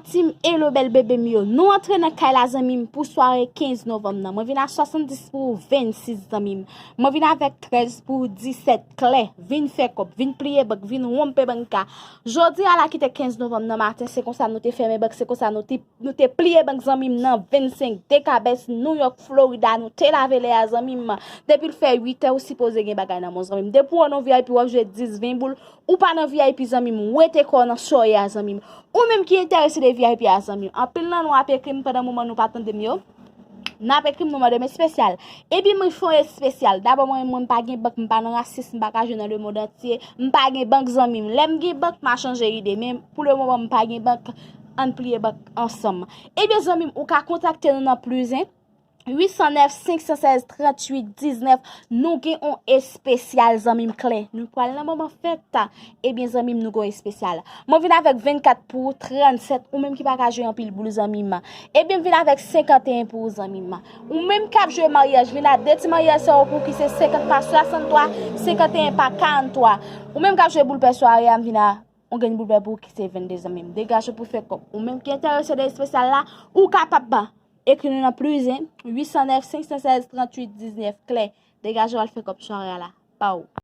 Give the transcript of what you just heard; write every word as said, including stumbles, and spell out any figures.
Team Hello bèl bebe m yo, nou antre nan kay la zanmi m pou sware kenz novanm nan. Mwen vin a swasanndis pou vennsis zanmi m. Mwen vin avèk trèz pou disèt klè. Vin fè kòb, vin pliye bank, vin wonpe bank ka. Jodi a la ki te kenz novanm nan maten, se konsa nou te fèmen bank, se konsa nou te, nou te pliye bank zanmi m nan vennsenk Dekabès, New York, Florida, nou te lave lè a zanmi m. Depi l fè uit è, ou sipoze gen bagay nan men w zanmi m. Depi w nan V I P, w ap jwe dis, ven boul, ou pa nan V I P zanmi m, wete kò w nan sòyè a zanmi m. Ou menm ki enterese de V I P a zanmi m. Anpil nan nou ap ekri m pandan moman nou pa tande m yo. N ap ekri m nou mande m espesyal. Epi mwen fè yon espesyal. Dabò mwen, mwen m pa gen bank, m pa nan rasis, m pa ka jwe nan lemonn antye. M pa gen bank zanmi m. Lè m gen bank, m a chanje ide. Men pou lemoman, m pa gen bank. Ann pliye bank ansanm. Ebyen zanmi m, ou ka kontakte nou nan plis en uit san nèf senk san sèz tranntuit diznèf. Nou gen yon espesyal zanmi m klè. Nou pral nan moman fèt. Ebyen zanmi m, nou gen yon espesyal. Mwen vin avèk vennkat pou trannsèt, ou menm ki pa ka jwe anpil boul zanmi m. Ebyen m vin avèk senkanteyen pou ou zanmi m. Ou menm k ap jwe maryaj, vin a de ti maryaj sa yo pou ki se senkant pa swasanntwa, senkanteyen pa karanntwa. Ou menm k ap jwe boul pè sware a, m vin a yon grenn boul pè pou ou ki se vennde zanmi m. Degaje pou fè kòb. Ou menm ki enterese de espesyal la, ou kapab ekri nou nan plis en uit san nèf senk san sèz tranntuit diznèf klè. Degaje w al fè kòb sware a la. Pa w.